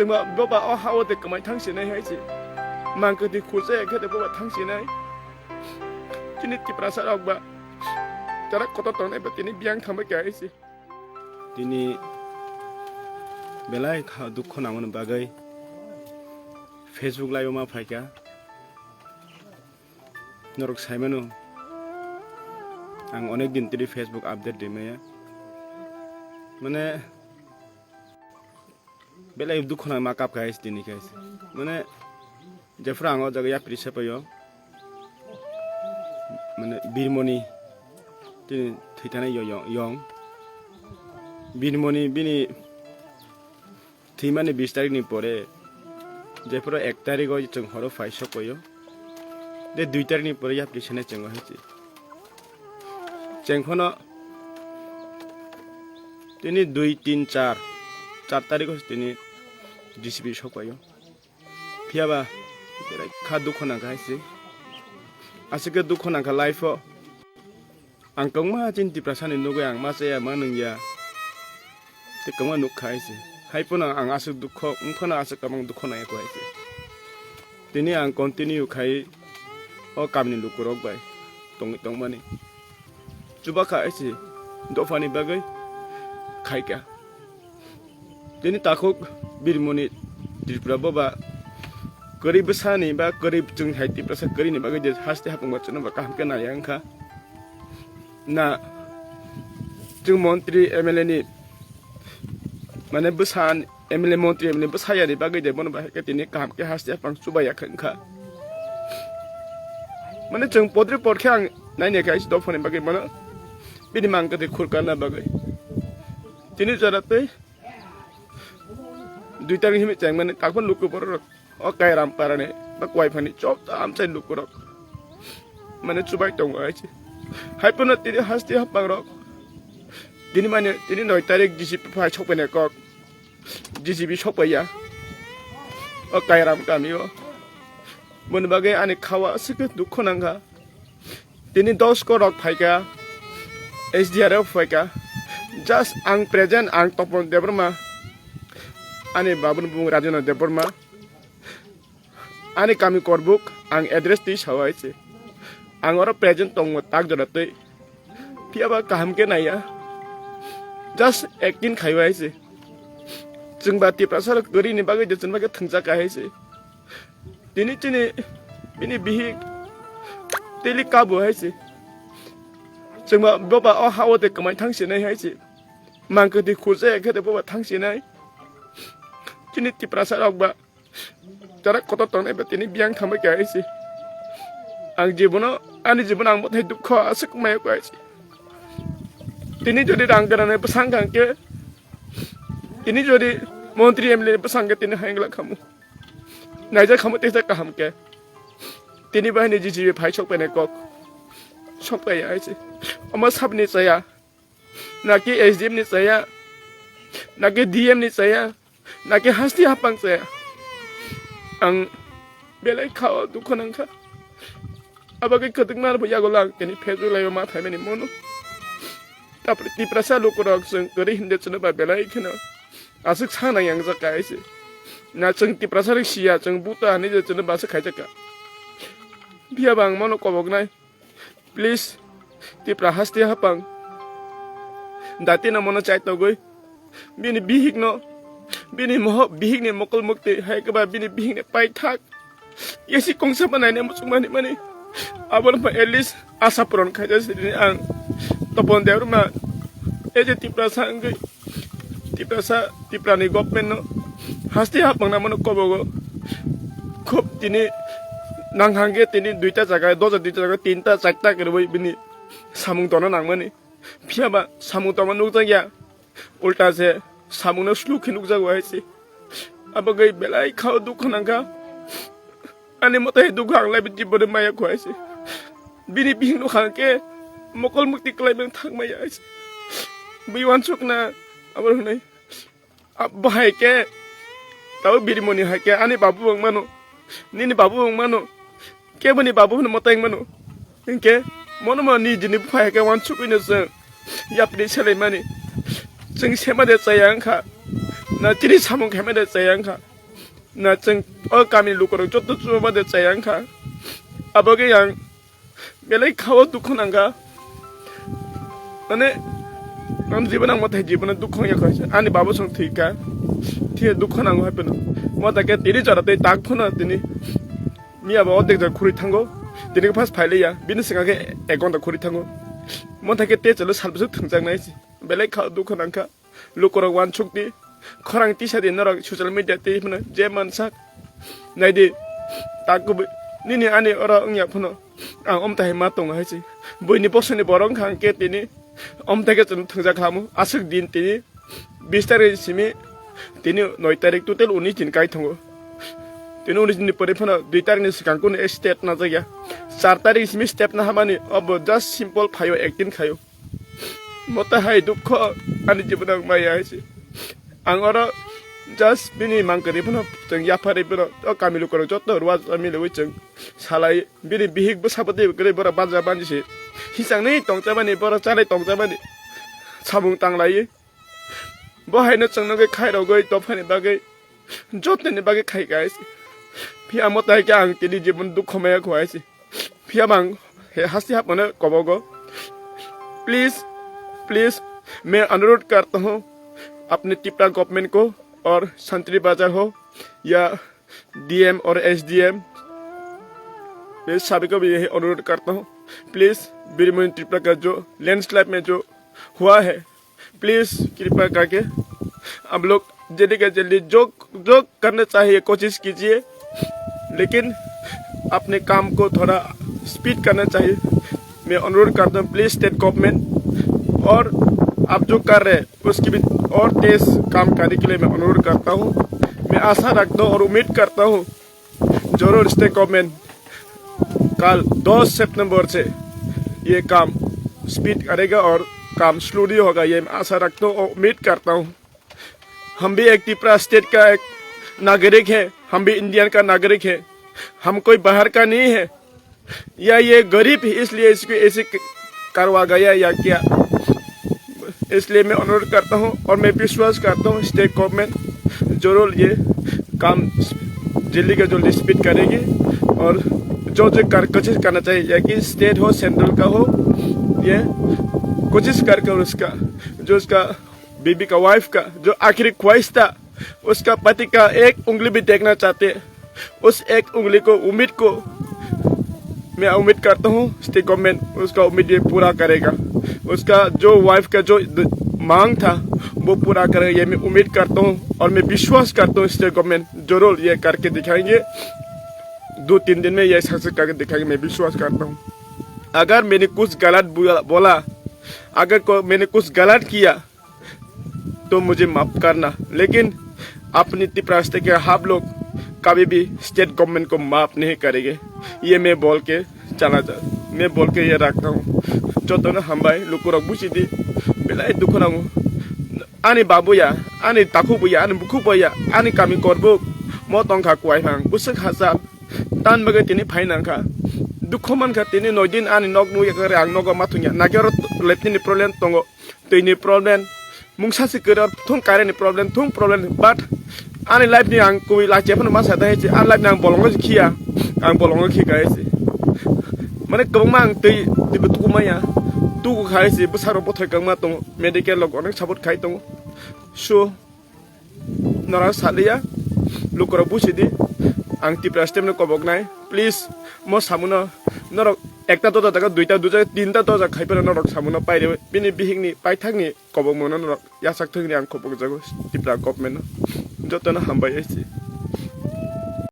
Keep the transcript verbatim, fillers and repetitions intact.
Boba o ha o de kwmai thang sinai hai se. Mang kwtwi khursa ya khe de boba thang sinai. Chini Tiprasa rok ba chara kotor tongnai ba tini biyang thangbai kha hai se. Tini belai kha dukho nangmani bagwi Facebook live o ma phaikha. Norok saimano, ang onek din tini Facebook update rimaya. Mane, belai dukho nang ma kap kha hai tini khe. Mane, jephuru ang o jaga yapri sepayo. Mane, Birmoni, tini thwithanai yo-, yo-, yong. Birmoni, bini thwimani bis tarikni pore, jephuru ek tarikgo chwng horo phai sokpaio. De dui tarikni pore yapri sene chwngo hai se. Chwng phano tini dui, tin, char, char tarikgo tini D C P sokpaio. Phiyaba kha dukho nangkha hai se. Aswk khe dukho nangkha life o. Ang kwbangma chini Tiprasani nugwi ang ma chaya ma nungya. Tei kwbangma nukha hai se. Hai phano ang aswk dukho, wng phano aswk kwbang dukho nangya kho hai se. Tini ang continue khai o kamini lukurok bai tongwi tongmani. Chubakha hai se dophani bagwi khaikha. Tini takhuk Birmoni Tripura boba kwrwi bwsani ba kwrwi chwng hai Tiprasa kwrwini bagwi je haste hapung ba chwngno ba kaham khe naiya wngkha. Na chwng montri M L A ni mane bwsa M L A montri M L A bwsa yani bagwi je bono bahai khe tini kaham khe haste hapang chubaiya khe wngkha. Mane chwng podri pod khe ang naina khe aisi dophani bagwi mano bini mang kwtwi khurkarna bagwi. Tini jora tei dui tarikni himwi chengmani takhuk luku borok rok o Kairam parani ba Kuaiphani chop amchai lukurok mane chubai tongo hai se. Hai phano tini haste hapang rok tini mane tini noi tarik D C P phai sokpaina kok D C P sokpaiya o Kairam kami o. Boni bagwi ani khawa aswk khe dukho nangkha. Tini dos korok phaikha, S D R F phaikha. Just ang present, ang Topon Debbarma, ani babuni bumung Rajendra Debbarma, ani kami Korbuk, ang address twi sawi se. Ang oro present tongo tak jora twi. Phiyaba kaham khe naiya. Just acting khaiwi se. Chwngba Tiprasa rok kwrwini bagwi je chwngba khe thwngjak hai se. Tini chini bini bihik tili kabu hai se. Chwngba boba o ha o de kwmai thang sinai hai se. Mang kwtwi khursa ya khe de boba thang sinai. Chini Tiprasa rok ba chara kotor tongnai ba tini biyang thangbai kha hai se. Ang jibono, ani jibono ang bothai dukho aswk maya kha hai se. Tini jodi rang gana nai bwsang kha khe, tini jodi montri M L A bwsang khe tini hai wngla khamu. Naijak khamu tei kaham khe. Tini bahini G C B phai sok painai kok. Sok pai hai se. Omo sabni chaya. Naki S D M ni chaya. Naki D M ni chaya. Naki hasti hapang chaya. Ang belai khao dukho nangkha. Abagwi kwtwkma bo yago lang tini Facebook live ma phaimani mono. Tapri Tiprasa lukurok chwng kwrwi hinde chwngno ba belai kheno aswk sana yang jaka hai se. Na chwng Tiprasa rok siya chwng buta hinwi je chwngno ba aswk khaijaka. Phiya ba ang mono koboknai. Please, Tipra hasti hapang. Dati no mono chai togwi. Bini bihik no, bini moho, bihik ni mokol mukti hai khe ba bini bihik ni paithak. Yesi kongsa ba naina muchung mani mani. Abo no at least asa puron khaija sini ang. Topon Debbarma eje Tiprasa wngwi Tiprasa, Tiprani government no hasti hapang na mano kobogo. Khub tini nang hangke tini duita jaga, doja duita jaga, tinta, charta kwrwi bini samung tona nangmani. Phiya ba samung tongma nukjakya. Ulta se samungno sluk khe nukjago hai se. Abo gai belai khao dukha nangkha. Ani motai dukha ang lai biti bode maya kho hai se. Bini bihik nukha khe mokol mukti klai beng thang maya hai se. Bui wansuk na abo hwnwi. Abo hai khe tabo Birmoni hai khe ani babu wng mano. Nini babu wng mano. Keboni babu hwnwi motai wng mano. Hinkhe mono mo nijini buphai hai khe wansugwino chwng yapri selaimani. Chwng sema de chaya wngkha. Na chini samung khaima de chaya wngkha. Na chwng o kami lukurok joto chuma bade chaya wngkha. Abo khe ang belai khao dukhu nangkha. Mane, ang jibon ang mothai jibono dukhu wngya kha. Ani babo song thwi kha. Thwi dukhu nango hai phano. Mothai khe tini jora tei tak phano tini. Miya bo odek jora khuri thango. Tini khe first phai liya. Bini swngha khe ek ghonta khuri thango. Mothai khe te chalo sal bwswk thwngjaknai se. Belai khao dukhu nangkha. Lukurok wansuk di, khorang tisa di norok social media tei phano je mansak. Nai di, tak kubui, nini ani oro wngya phano ang omtai hai ma tongo hai se. Buini bosoni borok wngkha hwnkhe tini omtai khe chwng thwngjak khlamu. Aswk din tini bis tarik simi tini noi tarik, total unis din kai tongo. Tini unis din ni pore phano dui tarik ni swkang kunu state najakya. Char tarik simi step nahamani obo just simple phaio, acting khaio. Mota hai dukho ani jibon ang maya hai se. Ang oro just bini mangkari phano chwng yapharwi phano o kami lukurok joto ruwa mili wi chwng salai bini bihik bwsa bwtwi kwrwi borok banja banji se. Hisang ni tongchabani borok chanai tongchabani samung tanglaiwi. Bo haino chwng nugwi khairogwi dophani bagwi jotoni bagwi khai guys. Phiya mota hai khe ang tini jibon dukho maya kho hai se. Phiya bang he hasti hapmano kobogo. Please, please, मैं अनुरोध करता हूँ अपने त्रिपुरा गवर्नमेंट को और संतरी बाजार हो या डीएम और एसडीएम, मैं सभी को भी यही अनुरोध करता हूँ, प्लीज बीरमणि त्रिपुरा का जो लैंडस्लाइड में जो हुआ है, प्लीज कृपा करके आप लोग जल्दी का जल्दी जो जो करना चाहिए कोशिश कीजिए, लेकिन अपने काम को थोड़ा स्पीड करना चाहिए। मैं अनुरोध करता हूँ प्लीज स्टेट गवर्नमेंट, और आप जो कर रहे हैं उसकी भी और तेज काम करने के लिए मैं अनुरोध करता हूँ। मैं आशा रखता हूँ और उम्मीद करता हूँ जरूर स्टेट गवर्नमेंट कल दस सितंबर से ये काम स्पीड करेगा और काम स्लो नहीं होगा, ये मैं आशा रखता हूँ और उम्मीद करता हूँ। हम भी एक त्रिपुरा स्टेट का एक नागरिक है, हम भी इंडियन का नागरिक है, हम कोई बाहर का नहीं है। या ये गरीब है इसलिए इसको ऐसे क-, करवा गया या क्या, इसलिए मैं अनुरोध करता हूँ और मैं विश्वास करता हूँ स्टेट गवर्नमेंट जरूर ये काम जल्दी का जल्दी स्पीड करेगी। और जो जो कर कोशिश करना चाहिए, या कि स्टेट हो सेंट्रल का हो, ये कोशिश करके उसका जो उसका बीबी का वाइफ का जो आखिरी ख्वाहिश था, उसका पति का एक उंगली भी देखना चाहते, उस एक उंगली को उम्मीद को मैं उम्मीद करता हूँ स्टेट गवर्नमेंट उसका उम्मीद ये पूरा करेगा। उसका जो वाइफ का जो द- मांग था वो पूरा करेगा, ये मैं उम्मीद करता हूँ और मैं विश्वास करता हूँ स्टेट गवर्नमेंट जरूर ये करके दिखाएंगे। दो तीन दिन में ये सक्सेस करके दिखाएंगे, मैं विश्वास करता हूँ। अगर मैंने कुछ गलत बोला बोला, अगर को मैंने कुछ गलत किया तो मुझे माफ करना, लेकिन अपनी तिप्रास्ते के आप लोग कभी भी स्टेट गवर्नमेंट को माफ नहीं करेंगे, ये मैं बोल के चला जा, मैं बोल के ये रखता हूँ। Jotono hambai lukurok busi di, belai dukhu nango. Ani babuya, ani takhubuya, ani bukhubuya, ani kami korbuk, mo tongkha kuai phang buswk hachal. Tan bagwi tini phai nangkha. Dukhu mankha tini noi din ani nok nukya kare ang nogo ma thungya. Nake oro letini problem tongo, twini problem, mungsa se kwrwi thung current ni problem, thung problem, but ani life ni ang kubui lachi phano ma sa dai se, ani life ni ang bolongo se khiya, ang bolongo khi kai se. Mane kwbangma ang twi twibo tuku maya, tuku khai se bwsarok bothai kwbangma tongo, medical rok onek support khai tongo. So, norok saliya, lukurok busi di, ang Tipra state no kobok nai, please, mo samuno, norok ekta doja jaga, duita doja, tinta doja khai phano norok samuno pairi, bini bihik ni paithak ni kobok mono norok yasak thwngni ang kobok jago Tipra government no, jotono hambai ai se.